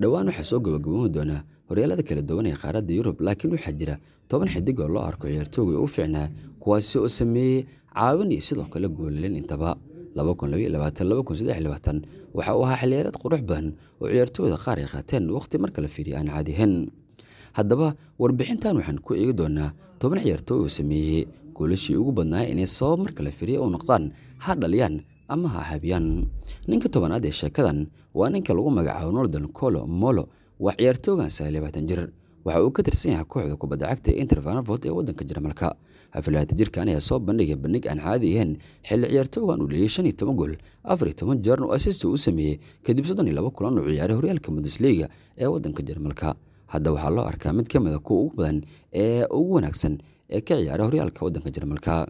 Dhowaan waxaa soo gabagaboobi doona horyaalada kala duwan ee qaaradda Yurub, laakiin waxaa jira 10 xidig oo loo arko ciyaartoyga ugu fiicnaa, kuwaasi oo sameeyey caawin iyo sidoo kale goolalin intaba. 2022-2023 waxa uu ahaa xilli ciyaareed qurux badan oo ciyaartoyda qaar ay qaateen waqti marka la fiiriyo aan caadi ahayn. Haddaba warbixintan waxaan ku eegi doonaa 10 ciyaartoy oo sameeyey goolashii ugu badnaa inay sabab marka la fiiriyo u noqdaan, ha dhaliyaan ama ha habiyaan. Ninka 10aad ee sheekadan waa ninka lagu magacaabo Noldan Kolo Molo. Waa ciyaartooygan 29 jir. Waxa uu ka tirsan yahay kooxda kubadda cagta ee Inter Frankfurt ee waddanka Jarmalka. 24 jirkan ayaa soo bandhigay bandhig aan caadi ahayn xilli ciyaartooygan uu dhaliyay 15 gool, 14 jeerna uu assist u sameeyey kadib 32 kulan uu ciyaaray horyaalka Bundesliga ee waddanka Jarmalka. Hadda waxaa loo arkaa mid ka mid ah kuwa ugu badan ee ugu wanaagsan ee ka ciyaara horyaalka waddanka Jarmalka.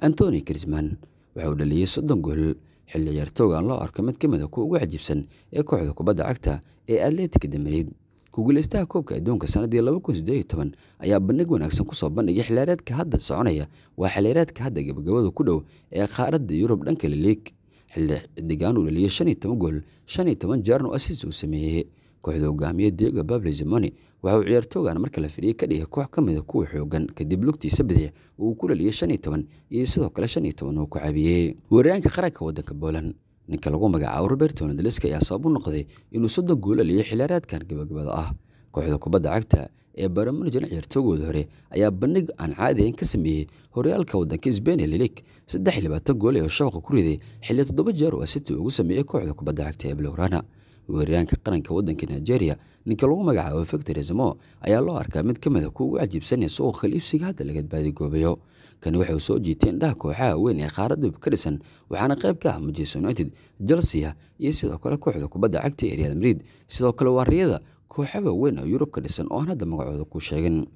Anthony Griezmann waxa uu dhaliyay 30 gool xilli ciyaartooygan loo arko mid ka mid ah kuwa ugu cajiibsan ee kooxda kubadda cagta ee Atletico de Madrid. Ku guuleystaha koobka adduunka sanadii 2018 ayaa bandhig wanaagsan kusoo bandhigay xilciyaareedka hadda soconaya. Waa xilciyaareedka hadda gabagabada ku dhow ee qaaradda Yurub dhanka La Ligue. Xilli xidigan uu dhaliyay 15 gool, 15 jeerna uu assist uu sameeyey. Kooxda hogaamiye Diego Pablo Simeone waxa uu ciyaartooygan marka la fidhiyay ka dhigay koox ka mid ah kuwa xoogan kadib lugtiisa bidix uu ku dhaliyay 15 iyo sidoo kale 15 uu ku caabiyey. Weeraryahanka qaranka waddanka Poland, ninka lagu magacaabo Roberto Lewandowski, ayaa sabab u noqday inuu 30 gool dhaliyay xilciyaareedkan gabagabada ah. Kooxda kubadda cagta ee Bayern Munich ciyaartoygooda hore ayaa bandhig aan caadi ahayn ka sameeyey horyaalka waddanka Spain ee La Liga. 23 gool ayuu shabaqa ku riday xilli 7 jeer oo assist ugu sameeyey kooxda kubadda cagta ee Blaugrana. Weeraryahanka qaranka waddanka Nigeria, ninka lagu magacaabo Victor Osimhen, ayaa loo arkaa mid ka mid ah kuwa ugu cajiibsan ee suuqa kala iibsiga hadda laga baadigoobayo. Kani waxa uu soo jiitay indhaha kooxaha weyn ee qaaradda ka dhisan, waxaana qayb ka ah Manchester United, Chelsea iyo sidoo kale kooxda kubadda cagta ee Real Madrid. Sidoo kale waa riyada kooxo waaweyn oo Yurub ka dhisan oo aan hadda magacooda ku sheegin.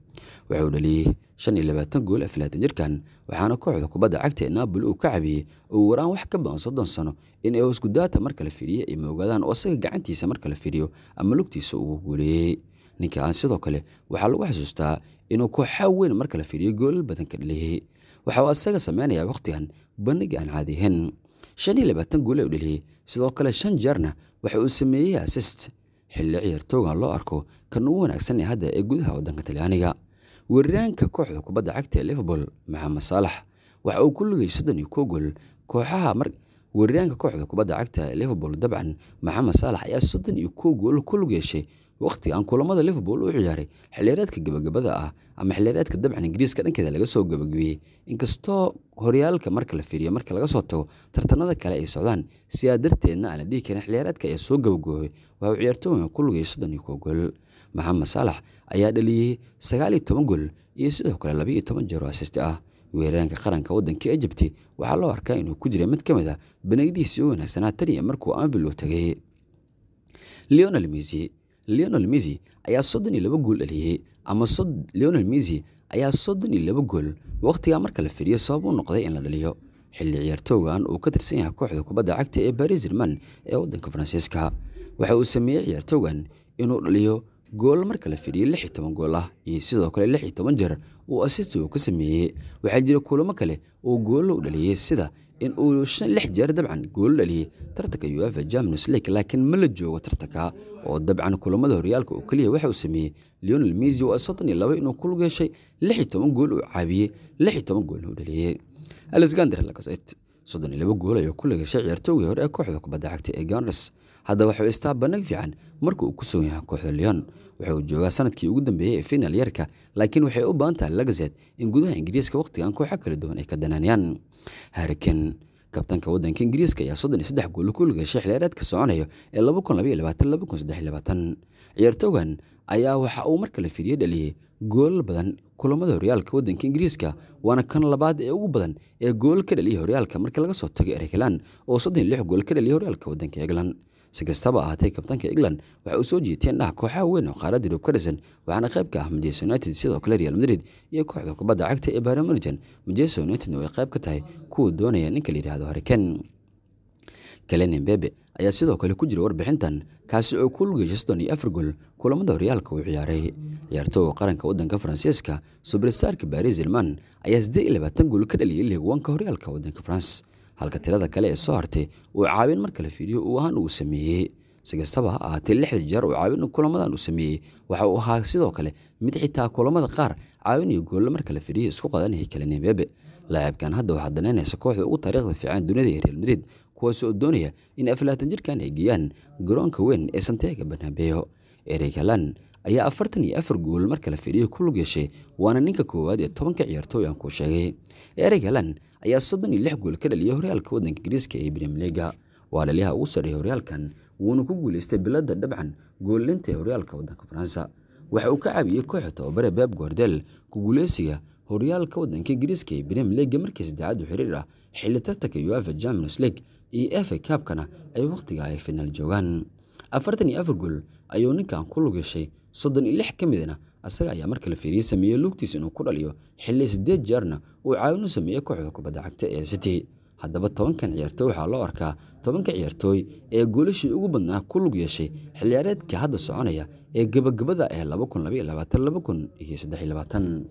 Waxa uu dhaliyay 25 gool 24 jirkan, waxaana kooxda kubadda cagta ee Napoli uu ka caawiyey ugu yaraan wax ka badan 30 sano in ay Scudetto marka la fiiriyo ay moogaadaan oo asaga gacantiisa marka la fiiriyo ama lugtiisa ugu guuleeyey. Ninkaan sidoo kale waxaa lagu xasuustaa inuu kooxo weyn marka la fiiriyo goolal badan ka dhaliyay. Waxa uu asaga sameynayaa waqtigan bandhig aan caadi ahayn. 25 gool ayuu dhaliyay, sidoo kale 5 jeerna waxa uu sameeyey assist xilli ciyaartooygan loo arko kan ugu wanaagsan ee hadda ee gudaha waddanka Talyaaniga. Weeraryahanka kooxda kubadda cagta ee Liverpool, Mohamed Salah, waxa uu ku lugay 31 gool kooxaha mar. Weeraryahanka kooxda kubadda cagta ee Liverpool dabcan Mohamed Salah ayaa 31 gool ku lug yeeshay waqtigan kulamada Liverpool u ciyaaray xilciyaareedka gabagabada ah ama xilciyaareedka dabcan Ingiriiska dhankeeda laga soo gabagabeeyey. Inkastoo horyaalka marka la fiiriyo marka laga soo tago tartanada kale ay socdaan, sidaa darteedna aan la dhihi karin xilciyaareedka ayaa soo gabagaboobay, waxa uu ciyaartooygan ku lugay 31 gool. Mohamed Salah ayaa dhaliyay 19 gool iyo sidoo kale 12 jeer oo assist ah. Weeraryahanka qaranka waddanka Egypt waxaa loo arkaa inuu ku jiray mid ka mid ah bandhigyadiisii ugu wanaagsanaa tan iyo markuu Anfield u tagay. Lionel Messi ayaa 32 gool dhaliyay ama Lionel Messi ayaa 32 gool waqtigaa marka la fiiriyo sabab u noqday in la dhaliyo xilli ciyaartooygan uu ka tirsan yahay kooxda kubadda cagta ee Paris Saint-Germain ee waddanka Faransiiska. Waxa uu sameeyey ciyaartooygan inuu dhaliyo gool marka la fiiriyo 16 gool ah iyo sidoo kale 16 jeer uu assist uu ka sameeyey. Waxaa jira kulamo kale oo goolo u dhaliyay, sida in uu 6 jeer dabcan gool dhaliyay tartanka UEFA Champions League, laakiin ma la joogo tartanka oo dabcan kulamada horyaalka oo kaliya waxa uu sameeyey Lionel Messi waa 32 inuu ku lug yeeshay, 16 gool uu caawiyey, 16 gool uu dhaliyay. Alexander Lacazette 32 gool ayuu ku lug yeeshay ciyaartoygii hore ee kooxda kubadda cagta ee Gunners. Hadda waxa uu istaa bandhig fiican marka uu ku sugan yahay kooxda Lyon. Waxa uu joogaa sanadkii ugu dambeeyay ee final yarka, laakiin waxay u baahan tahay Lacazette in gudaha Ingiriiska waqtigan kooxo kala duwan ay ka danaanayaan. Harry Kane, kabtanka waddanka Ingiriiska, ayaa 33 gool ku lug yeeshay xilciyaareedka soconaya ee 2022-2023. Ciyaartooygan ayaa waxa uu marka la fiiriyay dhaliyay goolal badan kulamada horyaalka waddanka Ingiriiska, waana kan labaad ee ugu badan ee gool ka dhaliyay horyaalka marka laga soo tago Erling Haaland oo 36 gool ka dhaliyay horyaalka waddanka England. Si kastaba ahaatee, kabtanka England waxa uu soo jiitay indhaha kooxaha weyn oo qaaradda Yurub ka dhisan, waxaana qayb ka ah Manchester United, sidoo kale Real Madrid iyo kooxda kubadda cagta ee Bayern Munich. Manchester United way qayb ka tahay kuwa doonaya ninka la yiraahdo Harry Kane. Kylian Mbappe ayaa sidoo kale ku jira warbixintan, kaasi oo ku lug yeeshay 34 gool kulamada horyaalka uu ciyaaray. Ciyaartooyga qaranka waddanka Faransiiska, superstarka Paris Saint-Germain, ayaa 28 gool ka dhaliyay Ligue 1-ka horyaalka waddanka France, halka tirada kale ee soo hartay uu caawin marka la fiiriyo uu ahaan uu sameeyey. Si kastaba ha ahaatee, 6 jeer uu caawin kulamadan uu sameeyey waxa uu ahaa sidoo kale mid xitaa kulamada qaar caawin iyo goollo marka la fiiriyo isku qadanayay Kylian Mbappe. Laacibkan hadda waxaa danaynaysa kooxda ugu taariikhda fiican dunida ee Real Madrid, kuwaas oo doonaya in 24 jirkan ay geeyaan garoonka weyn ee Santiago Bernabeu. Erling Haaland ayaa 44 gool marka la fiiriyo ku lug yeeshay, waana ninka koowaad ee 10ka ciyaartooy aan kuu sheegay. Erling Haaland ayaa 36 gool ka dhaliyay horyaalka waddanka Ingiriiska ee Premier League. Waa dhaliyaha ugu sarreeya horyaalkan, wuuna ku guuleystay biladda dabcan goolinta ee horyaalka waddanka Faransa. Waxa uu ka caawiyey kooxda tababare Pep Guardiola ku guuleysiga horyaalka waddanka Ingiriiska ee Premier League markii saddexaad oo xiriir ah, xilli tartanka UEFA Champions League iyo FA Cup-kana ay waqtiga ay finaal joogaan. 44 gool ayuu ninkan ku lug yeeshay, 36 ka midna asaga ayaa marka la fiiriyey sameeyey lugtiisa inuu ku dhaliyo, xilli 8 jeerna uu caawin u sameeyey kooxda kubadda cagta ee City. Haddaba 10kan ciyaartooy waxaa loo arkaa 10ka ciyaartooy ee goolashii ugu badnaa ku lug yeeshay xilli ciyaareedka hadda soconaya ee gabagabada ee 2022 2023.